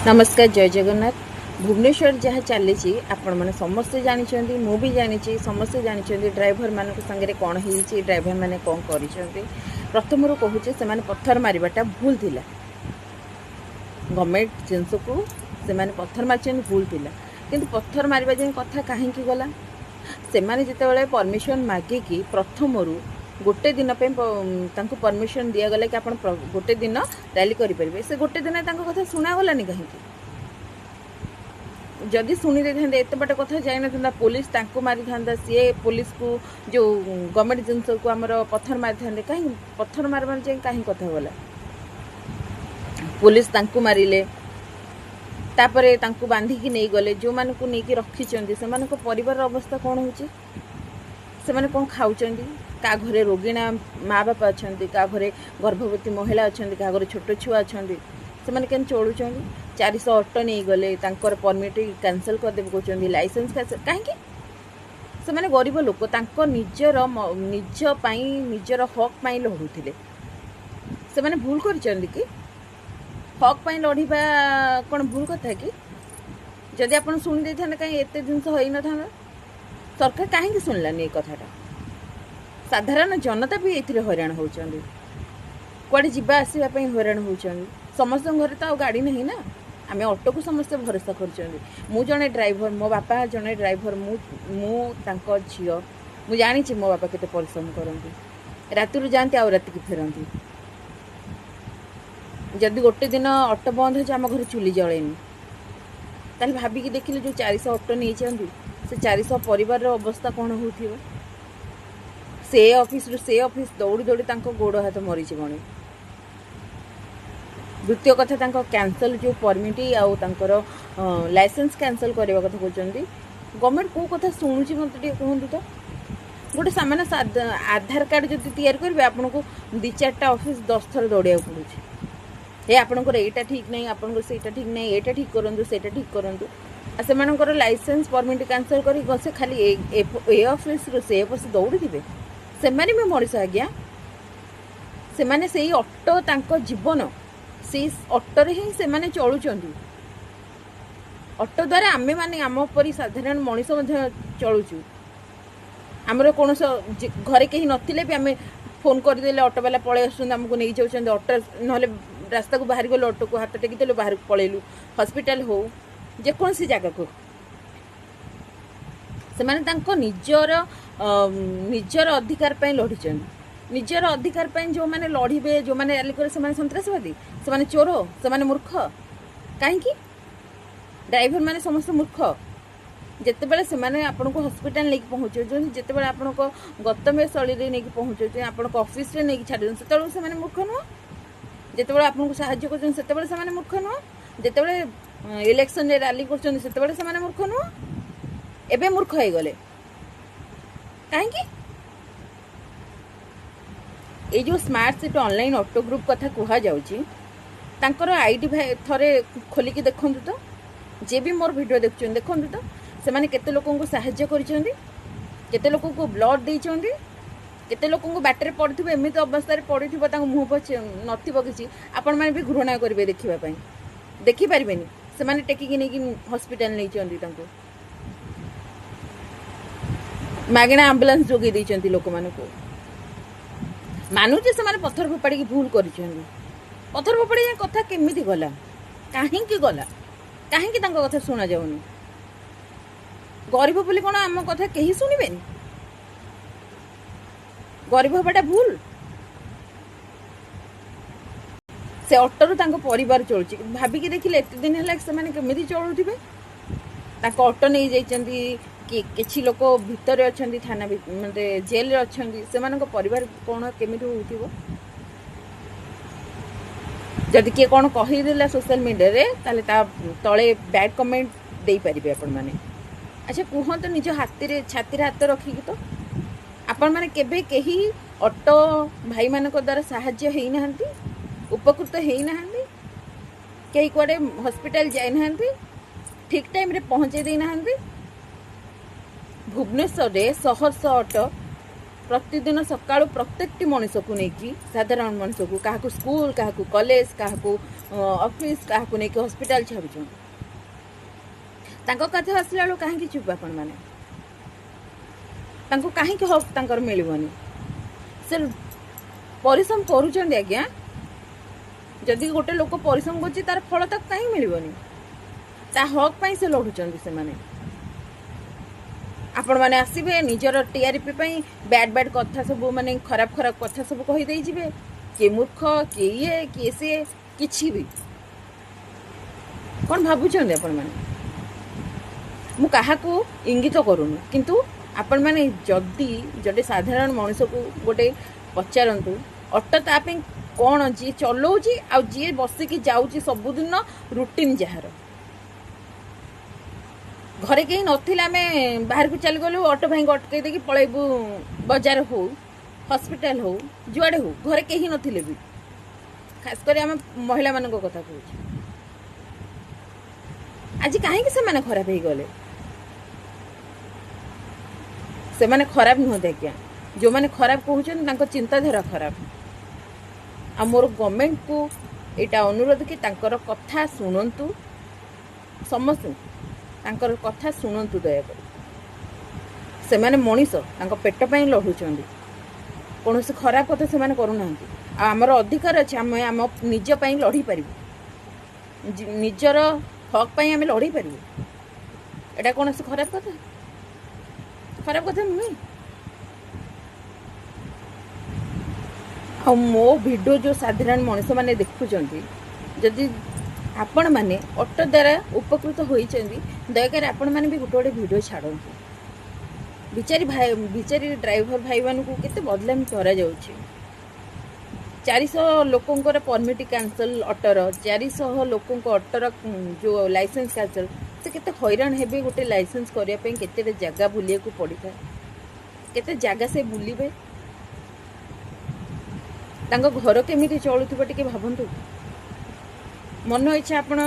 ନମସ୍କାର, ଜୟ ଜଗନ୍ନାଥ। ଭୁବନେଶ୍ୱର ଯାହା ଚାଲିଛି ଆପଣମାନେ ସମସ୍ତେ ଜାଣିଛନ୍ତି, ମୁଁ ବି ଜାଣିଛି, ସମସ୍ତେ ଜାଣିଛନ୍ତି ଡ୍ରାଇଭରମାନଙ୍କ ସାଙ୍ଗରେ କ'ଣ ହେଇଛି, ଡ୍ରାଇଭରମାନେ କ'ଣ କରିଛନ୍ତି। ପ୍ରଥମରୁ କହୁଛି, ସେମାନେ ପଥର ମାରିବାଟା ଭୁଲ ଥିଲା। ଗଭର୍ଣ୍ଣମେଣ୍ଟ ଜିନିଷକୁ ସେମାନେ ପଥର ମାରିଛନ୍ତି, ଭୁଲ ଥିଲା। କିନ୍ତୁ ପଥର ମାରିବା ଯାଏଁ କଥା କାହିଁକି ଗଲା? ସେମାନେ ଯେତେବେଳେ ପରମିସନ୍ ମାଗିକି ପ୍ରଥମରୁ ଗୋଟେ ଦିନ ପାଇଁ ତାଙ୍କୁ ପରମିସନ୍ ଦିଆଗଲା କି ଆପଣ ଗୋଟେ ଦିନ ରାଲି କରିପାରିବେ, ସେ ଗୋଟେ ଦିନ ତାଙ୍କ କଥା ଶୁଣାଗଲାନି କାହିଁକି? ଯଦି ଶୁଣି ଦେଇଥାନ୍ତେ, ଏତେ ବାଟ କଥା ଯାଇନଥାନ୍ତା। ପୋଲିସ ତାଙ୍କୁ ମାରିଥାନ୍ତା, ସିଏ ପୋଲିସକୁ, ଯେଉଁ ଗଭର୍ଣ୍ଣମେଣ୍ଟ ଜିନିଷକୁ ଆମର ପଥର ମାରିଥାନ୍ତେ କାହିଁକି? ପଥର ମାର ଯାଇ କାହିଁ କଥା ଗଲା? ପୋଲିସ ତାଙ୍କୁ ମାରିଲେ, ତାପରେ ତାଙ୍କୁ ବାନ୍ଧିକି ନେଇଗଲେ। ଯେଉଁମାନଙ୍କୁ ନେଇକି ରଖିଛନ୍ତି, ସେମାନଙ୍କ ପରିବାରର ଅବସ୍ଥା କ'ଣ ହେଉଛି? ସେମାନେ କ'ଣ ଖାଉଛନ୍ତି? କାହା ଘରେ ରୋଗିଣା ମା ବାପା ଅଛନ୍ତି, କାହା ଘରେ ଗର୍ଭବତୀ ମହିଳା ଅଛନ୍ତି, କାହା ଘରେ ଛୋଟ ଛୁଆ ଅଛନ୍ତି, ସେମାନେ କେମିତି ଚଳୁଛନ୍ତି? 400 ଅଟୋ ନେଇଗଲେ, ତାଙ୍କର ପରମିଟ୍ କ୍ୟାନସଲ୍ କରିଦେବେ କହୁଛନ୍ତି, ଲାଇସେନ୍ସ କ୍ୟାନସଲ୍ କାହିଁକି? ସେମାନେ ଗରିବ ଲୋକ, ତାଙ୍କ ନିଜର ନିଜ ପାଇଁ, ନିଜର ହକ୍ ପାଇଁ ଲଢ଼ୁଥିଲେ। ସେମାନେ ଭୁଲ କରିଛନ୍ତି କି? ହକ୍ ପାଇଁ ଲଢ଼ିବା କ'ଣ ଭୁଲ କଥା କି? ଯଦି ଆପଣ ଶୁଣି ଦେଇଥାନ୍ତେ, କାହିଁ ଏତେ ଜିନିଷ ହେଇନଥାନ୍ତା? ସରକାର କାହିଁକି ଶୁଣିଲାନି ଏଇ କଥାଟା? ସାଧାରଣ ଜନତା ବି ଏଥିରେ ହଇରାଣ ହେଉଛନ୍ତି, କୁଆଡ଼େ ଯିବା ଆସିବା ପାଇଁ ହଇରାଣ ହେଉଛନ୍ତି। ସମସ୍ତଙ୍କ ଘରେ ତ ଆଉ ଗାଡ଼ି ନାହିଁ ନା, ଆମେ ଅଟୋକୁ ସମସ୍ତେ ଭରସା କରୁଛନ୍ତି। ମୁଁ ଜଣେ ଡ୍ରାଇଭର, ମୋ ବାପା ଜଣେ ଡ୍ରାଇଭର, ମୁଁ ତାଙ୍କ ଝିଅ। ମୁଁ ଜାଣିଛି ମୋ ବାପା କେତେ ପରିଶ୍ରମ କରନ୍ତି। ରାତିରୁ ଯାଆନ୍ତି ଆଉ ରାତିକି ଫେରନ୍ତି। ଯଦି ଗୋଟେ ଦିନ ଅଟୋ ବନ୍ଦ ହେଇଛି, ଆମ ଘରେ ଚୁଲି ଜଳେନି। ତାହେଲେ ଭାବିକି ଦେଖିଲେ, ଯେଉଁ 400 ଅଟୋ ନେଇଛନ୍ତି, ସେ 400 ପରିବାରର ଅବସ୍ଥା କ'ଣ ହେଉଥିବ? ସେ ଅଫିସରୁ ସେ ଅଫିସ ଦୌଡ଼ି ଦୌଡ଼ି ତାଙ୍କ ଗୋଡ଼ ହାତ ମରିଯିବଣି। ଦ୍ୱିତୀୟ କଥା, ତାଙ୍କ କ୍ୟାନସଲ୍ ଯେଉଁ ପରମିଟ୍ ଆଉ ତାଙ୍କର ଲାଇସେନ୍ସ କ୍ୟାନସଲ୍ କରିବା କଥା କହୁଛନ୍ତି, ଗଭର୍ଣ୍ଣମେଣ୍ଟ କେଉଁ କଥା ଶୁଣୁଛି ମୋତେ ଟିକେ କୁହନ୍ତୁ ତ? ଗୋଟେ ସାମାନ୍ୟ ଆଧାର କାର୍ଡ଼ ଯଦି ତିଆରି କରିବେ, ଆପଣଙ୍କୁ 2 4ଟା ଅଫିସ 10 ଥର ଦୌଡ଼ିବାକୁ ପଡ଼ୁଛି। ହେ, ଆପଣଙ୍କର ଏଇଟା ଠିକ୍ ନାହିଁ, ଆପଣଙ୍କର ସେଇଟା ଠିକ୍ ନାହିଁ, ଏଇଟା ଠିକ୍ କରନ୍ତୁ, ସେଇଟା ଠିକ୍ କରନ୍ତୁ। ଆଉ ସେମାନଙ୍କର ଲାଇସେନ୍ସ ପରମିଟ୍ କ୍ୟାନସଲ୍ କରି ସେ ଖାଲି ଏ ଅଫିସରୁ ସେ ଅଫିସ ଦୌଡ଼ିଥିବେ। ସେମାନେ ବି ମଣିଷ ଆଜ୍ଞା। ସେମାନେ ସେଇ ଅଟୋ ତାଙ୍କ ଜୀବନ, ସେଇ ଅଟୋରେ ହିଁ ସେମାନେ ଚଳୁଛନ୍ତି। ଅଟୋ ଦ୍ୱାରା ଆମେମାନେ, ଆମ ପରି ସାଧାରଣ ମଣିଷ ମଧ୍ୟ ଚଳୁଛୁ। ଆମର କୌଣସି ଘରେ କେହି ନଥିଲେ ବି ଆମେ ଫୋନ୍ କରିଦେଲେ ଅଟୋବାଲା ପଳେଇ ଆସୁଛନ୍ତି, ଆମକୁ ନେଇଯାଉଛନ୍ତି ଅଟୋ। ନହେଲେ ରାସ୍ତାକୁ ବାହାରି ଗଲୁ, ଅଟୋକୁ ହାତ ଟେକିଦେଲୁ, ବାହାରକୁ ପଳେଇଲୁ, ହସ୍ପିଟାଲ ହଉ ଯେକୌଣସି ଜାଗାକୁ। ସେମାନେ ତାଙ୍କ ନିଜର ଅଧିକାର ପାଇଁ ଲଢ଼ିଛନ୍ତି। ନିଜର ଅଧିକାର ପାଇଁ ଯେଉଁମାନେ ଲଢ଼ିବେ, ଯେଉଁମାନେ ରାଲି କରିବେ, ସେମାନେ ସନ୍ତ୍ରାସବାଦୀ, ସେମାନେ ଚୋର, ସେମାନେ ମୂର୍ଖ। କାହିଁକି ଡ୍ରାଇଭର ମାନେ ସମସ୍ତେ ମୂର୍ଖ? ଯେତେବେଳେ ସେମାନେ ଆପଣଙ୍କୁ ହସ୍ପିଟାଲ ନେଇକି ପହଞ୍ଚାଉଛନ୍ତି, ଯେତେବେଳେ ଆପଣଙ୍କ ଗନ୍ତବ୍ୟସ୍ଥଳୀରେ ନେଇକି ପହଞ୍ଚାଉଛନ୍ତି, ଆପଣଙ୍କ ଅଫିସରେ ନେଇକି ଛାଡ଼ୁଛନ୍ତି, ସେତେବେଳକୁ ସେମାନେ ମୂର୍ଖ ନୁହଁ? ଯେତେବେଳେ ଆପଣଙ୍କୁ ସାହାଯ୍ୟ କରୁଛନ୍ତି, ସେତେବେଳେ ସେମାନେ ମୂର୍ଖ ନୁହଁ? ଯେତେବେଳେ ଇଲେକ୍ସନରେ ରାଲି କରୁଛନ୍ତି, ସେତେବେଳେ ସେମାନେ ମୂର୍ଖ ନୁହଁ? ଏବେ ମୂର୍ଖ ହେଇଗଲେ କାହିଁକି? ଏଇ ଯେଉଁ smart city online auto group କଥା କୁହାଯାଉଛି, ତାଙ୍କର ଆଇଡି ଥରେ ଖୋଲିକି ଦେଖନ୍ତୁ ତ। ଯିଏ ବି ମୋର ଭିଡ଼ିଓ ଦେଖୁଛନ୍ତି, ଦେଖନ୍ତୁ ତ ସେମାନେ କେତେ ଲୋକଙ୍କୁ ସାହାଯ୍ୟ କରିଛନ୍ତି, କେତେ ଲୋକଙ୍କୁ ବ୍ଲଡ଼ ଦେଇଛନ୍ତି, କେତେ ଲୋକଙ୍କୁ ବାଟରେ ପଡ଼ିଥିବ, ଏମିତି ଅବସ୍ଥାରେ ପଡ଼ିଥିବ, ତାଙ୍କ ମୁହଁ ପଛ ନଥିବ କିଛି, ଆପଣମାନେ ବି ଘୃଣା କରିବେ ଦେଖିବା ପାଇଁ, ଦେଖିପାରିବେନି। ସେମାନେ ଟେକିକି ନେଇକି ହସ୍ପିଟାଲ ନେଇଛନ୍ତି, ତାଙ୍କୁ ମାଗଣା ଆମ୍ବୁଲାନ୍ସ ଯୋଗାଇ ଦେଇଛନ୍ତି ଲୋକମାନଙ୍କୁ। ମାନୁଛି ସେମାନେ ପଥର ଫୋପାଡ଼ିକି ଭୁଲ କରିଛନ୍ତି। ପଥର ଫୋପାଡ଼ି କଥା କେମିତି ଗଲା? କାହିଁକି ଗଲା? କାହିଁକି ତାଙ୍କ କଥା ଶୁଣାଯାଉନି? ଗରିବ ବୋଲି କ'ଣ ଆମ କଥା କେହି ଶୁଣିବେନି? ଗରିବ ହେବାଟା ଭୁଲ? ସେ ଅଟୋରୁ ତାଙ୍କ ପରିବାର ଚଳୁଛି। ଭାବିକି ଦେଖିଲେ, ଏତେ ଦିନ ହେଲା ସେମାନେ କେମିତି ଚଳୁଥିବେ? ତାଙ୍କ ଅଟୋ ନେଇଯାଇଛନ୍ତି କି କିଛି ଲୋକ ଭିତରେ ଅଛନ୍ତି, ଥାନା ମାନେ ଜେଲରେ ଅଛନ୍ତି, ସେମାନଙ୍କ ପରିବାର କ'ଣ କେମିତି ହେଉଥିବ? ଯଦି କିଏ କ'ଣ କହିଦେଲା ସୋସିଆଲ ମିଡ଼ିଆରେ, ତାହେଲେ ତା ତଳେ ବ୍ୟାଡ୍ କମେଣ୍ଟ ଦେଇପାରିବେ ଆପଣମାନେ। ଆଚ୍ଛା କୁହନ୍ତୁ, ନିଜ ହାତରେ ଛାତିରେ ହାତ ରଖିକି ତ, ଆପଣମାନେ କେବେ କେହି ଅଟୋ ଭାଇମାନଙ୍କ ଦ୍ୱାରା ସାହାଯ୍ୟ ହେଇନାହାନ୍ତି, ଉପକୃତ ହେଇନାହାନ୍ତି? କେହି କୁଆଡ଼େ ହସ୍ପିଟାଲ ଯାଇନାହାନ୍ତି, ଠିକ୍ ଟାଇମ୍ରେ ପହଞ୍ଚେଇ ଦେଇନାହାନ୍ତି? ଭୁବନେଶ୍ୱରରେ ଶହ ଶହ ଅଟୋ ପ୍ରତିଦିନ ସକାଳୁ ପ୍ରତ୍ୟେକଟି ମଣିଷକୁ ନେଇକି, ସାଧାରଣ ମଣିଷକୁ, କାହାକୁ ସ୍କୁଲ, କାହାକୁ କଲେଜ, କାହାକୁ ଅଫିସ, କାହାକୁ ନେଇକି ହସ୍ପିଟାଲ ଛାଡ଼ୁଛନ୍ତି। ତାଙ୍କ କଥା ଆସିଲା ବେଳକୁ କାହିଁକି ଚୁପ୍ ଆପଣମାନେ? ତାଙ୍କୁ କାହିଁକି ହକ୍ ତାଙ୍କର ମିଳିବନି? ସେ ପରିଶ୍ରମ କରୁଛନ୍ତି ଆଜ୍ଞା। ଯଦି ଗୋଟେ ଲୋକ ପରିଶ୍ରମ କରୁଛି, ତାର ଫଳ ତାକୁ କାହିଁକି ମିଳିବନି? ତା ହକ୍ ପାଇଁ ସେ ଲଢୁଛନ୍ତି ସେମାନେ। ଆପଣମାନେ ଆସିବେ, ନିଜର ଟିଆରପି ପାଇଁ ବ୍ୟାଡ୍ ବ୍ୟାଡ୍ କଥା ସବୁ, ମାନେ ଖରାପ ଖରାପ କଥା ସବୁ କହିଦେଇଯିବେ। କିଏ ମୂର୍ଖ, କିଏ ଇଏ, କିଏ ସିଏ, କିଛି ବି। କ'ଣ ଭାବୁଛନ୍ତି ଆପଣମାନେ? ମୁଁ କାହାକୁ ଇଙ୍ଗିତ କରୁନି, କିନ୍ତୁ ଆପଣମାନେ ଯଦି ଗୋଟେ ସାଧାରଣ ମଣିଷକୁ ଗୋଟେ ପଚାରନ୍ତୁ, ଅଟୋ ତା ପାଇଁ କ'ଣ? ଯିଏ ଚଲଉଛି ଆଉ ଯିଏ ବସିକି ଯାଉଛି ସବୁଦିନ ରୁଟିନ୍, ଯାହାର ଘରେ କେହି ନଥିଲେ ଆମେ ବାହାରକୁ ଚାଲିଗଲୁ, ଅଟୋ ଭାଇଙ୍କୁ ଅଟକେଇ ଦେଇକି ପଳେଇବୁ, ବଜାର ହଉ, ହସ୍ପିଟାଲ ହଉ, ଯୁଆଡ଼େ ହଉ, ଘରେ କେହି ନଥିଲେ ବି। ଖାସ କରି ଆମେ ମହିଳାମାନଙ୍କ କଥା କହୁଛି। ଆଜି କାହିଁକି ସେମାନେ ଖରାପ ହେଇଗଲେ? ସେମାନେ ଖରାପ ନୁହନ୍ତି ଆଜ୍ଞା। ଯେଉଁମାନେ ଖରାପ କହୁଛନ୍ତି, ତାଙ୍କ ଚିନ୍ତାଧାରା ଖରାପ। ଆଉ ମୋର ଗଭର୍ଣ୍ଣମେଣ୍ଟକୁ ଏଇଟା ଅନୁରୋଧ କି ତାଙ୍କର କଥା ଶୁଣନ୍ତୁ, ସମସ୍ତଙ୍କୁ ତାଙ୍କର କଥା ଶୁଣନ୍ତୁ ଦୟାକରି। ସେମାନେ ମଣିଷ, ତାଙ୍କ ପେଟ ପାଇଁ ଲଢ଼ୁଛନ୍ତି। କୌଣସି ଖରାପ କଥା ସେମାନେ କରୁନାହାନ୍ତି। ଆଉ ଆମର ଅଧିକାର ଅଛି, ଆମେ ଆମ ନିଜ ପାଇଁ ଲଢ଼ିପାରିବୁ, ନିଜର ହକ୍ ପାଇଁ ଆମେ ଲଢ଼ିପାରିବୁ। ଏଇଟା କୌଣସି ଖରାପ କଥା? ଖରାପ କଥା ନୁହେଁ। ଆଉ ମୋ ଭିଡ଼ିଓ ଯେଉଁ ସାଧାରଣ ମଣିଷମାନେ ଦେଖୁଛନ୍ତି, ଯଦି ଆପଣମାନେ ଅଟୋ ଦ୍ୱାରା ଉପକୃତ ହୋଇଛନ୍ତି, ଦୟାକରି ଆପଣମାନେ ବି ଗୋଟେ ଗୋଟେ ଭିଡ଼ିଓ ଛାଡ଼ନ୍ତୁ। ବିଚାରୀ ଭାଇ, ବିଚାରୀ ଡ୍ରାଇଭର ଭାଇମାନଙ୍କୁ କେତେ ବଦନାମ କରାଯାଉଛି। 400 ଲୋକଙ୍କର ପରମିଟ୍ କ୍ୟାନସଲ୍ ଅଟୋର, 400 ଲୋକଙ୍କ ଅଟୋର ଯେଉଁ ଲାଇସେନ୍ସ କ୍ୟାନସଲ୍। ସେ କେତେ ହଇରାଣ ହେବେ ଗୋଟେ ଲାଇସେନ୍ସ କରିବା ପାଇଁ? କେତେଟା ଜାଗା ବୁଲିବାକୁ ପଡ଼ିଥାଏ, କେତେ ଜାଗା ସେ ବୁଲିବେ, ତାଙ୍କ ଘର କେମିତି ଚଳୁଥିବ ଟିକେ ଭାବନ୍ତୁ। ମନ ଇଚ୍ଛା ଆପଣ,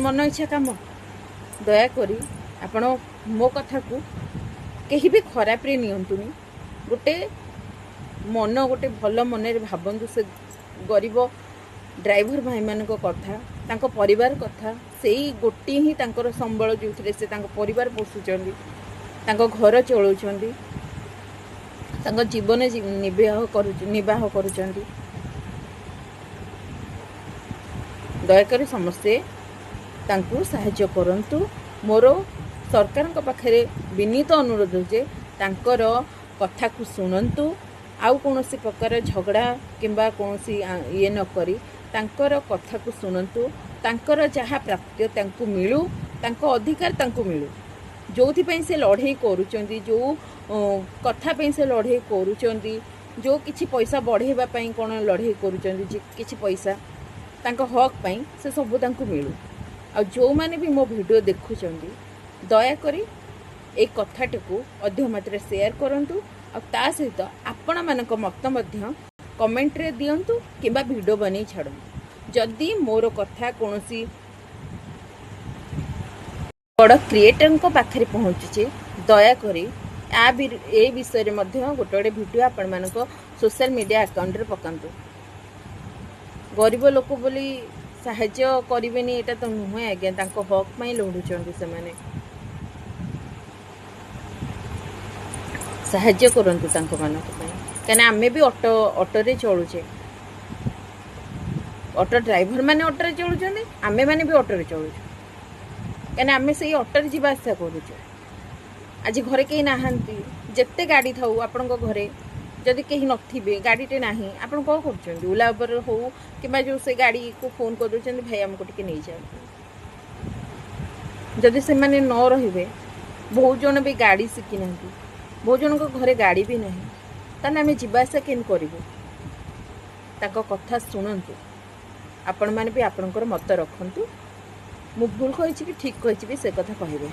ମନ ଇଚ୍ଛା କାମ। ଦୟାକରି ଆପଣ ମୋ କଥାକୁ କେହି ବି ଖରାପରେ ନିଅନ୍ତୁନି। ଗୋଟେ ମନ, ଗୋଟେ ଭଲ ମନରେ ଭାବନ୍ତୁ ସେ ଗରିବ ଡ୍ରାଇଭର ଭାଇମାନଙ୍କ କଥା, ତାଙ୍କ ପରିବାର କଥା। ସେଇ ଗୋଟିଏ ହିଁ ତାଙ୍କର ସମ୍ବଳ, ଯେଉଁଥିରେ ସେ ତାଙ୍କ ପରିବାର ପୋଷୁଛନ୍ତି, ତାଙ୍କ ଘର ଚଳାଉଛନ୍ତି, ତାଙ୍କ ଜୀବନ ନିର୍ବାହ କରୁଛନ୍ତି। ଦୟାକରି ସମସ୍ତେ ତାଙ୍କୁ ସାହାଯ୍ୟ କରନ୍ତୁ। ମୋର ସରକାରଙ୍କ ପାଖରେ ବିନୀତ ଅନୁରୋଧ ଯେ ତାଙ୍କର କଥାକୁ ଶୁଣନ୍ତୁ, ଆଉ କୌଣସି ପ୍ରକାର ଝଗଡ଼ା କିମ୍ବା କୌଣସି ଇଏ ନ କରି ତାଙ୍କର କଥାକୁ ଶୁଣନ୍ତୁ। ତାଙ୍କର ଯାହା ପ୍ରାପ୍ୟ ତାଙ୍କୁ ମିଳୁ, ତାଙ୍କ ଅଧିକାର ତାଙ୍କୁ ମିଳୁ। ଯେଉଁଥିପାଇଁ ସେ ଲଢ଼େଇ କରୁଛନ୍ତି, ଯେଉଁ କଥା ପାଇଁ ସେ ଲଢ଼େଇ କରୁଛନ୍ତି, ଯେଉଁ କିଛି ପଇସା ବଢ଼େଇବା ପାଇଁ କ'ଣ ଲଢ଼େଇ କରୁଛନ୍ତି, ଯେ କିଛି ପଇସା ତାଙ୍କ ହକ୍ ପାଇଁ, ସେ ସବୁ ତାଙ୍କୁ ମିଳୁ। ଆଉ ଯେଉଁମାନେ ବି ମୋ ଭିଡ଼ିଓ ଦେଖୁଛନ୍ତି, ଦୟାକରି ଏଇ କଥାଟିକୁ ଅଧିକ ମାତ୍ରାରେ ସେୟାର କରନ୍ତୁ, ଆଉ ତା ସହିତ ଆପଣମାନଙ୍କ ମତ ମଧ୍ୟ କମେଣ୍ଟରେ ଦିଅନ୍ତୁ କିମ୍ବା ଭିଡ଼ିଓ ବନେଇ ଛାଡ଼ନ୍ତୁ। ଯଦି ମୋର କଥା କୌଣସି ବଡ଼ କ୍ରିଏଟରଙ୍କ ପାଖରେ ପହଞ୍ଚୁଛି, ଦୟାକରି ଏ ବିଷୟରେ ମଧ୍ୟ ଗୋଟେ ଗୋଟେ ଭିଡ଼ିଓ ଆପଣମାନଙ୍କ ସୋସିଆଲ ମିଡ଼ିଆ ଆକାଉଣ୍ଟରେ ପକାନ୍ତୁ। ଗରିବ ଲୋକ ବୋଲି ସାହାଯ୍ୟ କରିବେନି, ଏଇଟା ତ ନୁହେଁ ଆଜ୍ଞା। ତାଙ୍କ ହକ୍ ପାଇଁ ଲଢ଼ୁଛନ୍ତି ସେମାନେ, ସାହାଯ୍ୟ କରନ୍ତୁ ତାଙ୍କମାନଙ୍କ ପାଇଁ। କାହିଁକିନା ଆମେ ବି ଅଟୋରେ ଚଳୁଛେ। ଅଟୋ ଡ୍ରାଇଭର ମାନେ ଅଟୋରେ ଚଳୁଛନ୍ତି, ଆମେମାନେ ବି ଅଟୋରେ ଚଳୁଛୁ, କାହିଁକିନା ଆମେ ସେଇ ଅଟୋରେ ଯିବା ଆସିବା କରୁଛୁ। ଆଜି ଘରେ କେହି ନାହାନ୍ତି, ଯେତେ ଗାଡ଼ି ଥାଉ ଆପଣଙ୍କ ଘରେ, ଯଦି କେହି ନଥିବେ, ଗାଡ଼ିଟେ ନାହିଁ, ଆପଣ କ'ଣ କରୁଛନ୍ତି? ଓଲା ଉବର ହଉ କିମ୍ବା ଯେଉଁ ସେ ଗାଡ଼ିକୁ ଫୋନ୍ କରିଦେଉଛନ୍ତି, ଭାଇ ଆମକୁ ଟିକେ ନେଇଯାଆନ୍ତୁ। ଯଦି ସେମାନେ ନ ରହିବେ, ବହୁତ ଜଣ ବି ଗାଡ଼ି ଶିଖିନାହାନ୍ତି, ବହୁତ ଜଣଙ୍କ ଘରେ ଗାଡ଼ି ବି ନାହିଁ, ତାହେଲେ ଆମେ ଯିବା ଆସିବା କେମିତି କରିବୁ? ତାଙ୍କ କଥା ଶୁଣନ୍ତୁ। ଆପଣମାନେ ବି ଆପଣଙ୍କର ମତ ରଖନ୍ତୁ। ମୁଁ ଭୁଲ କହିଛି କି ଠିକ୍ କହିଛି ବି ସେ କଥା କହିବେ।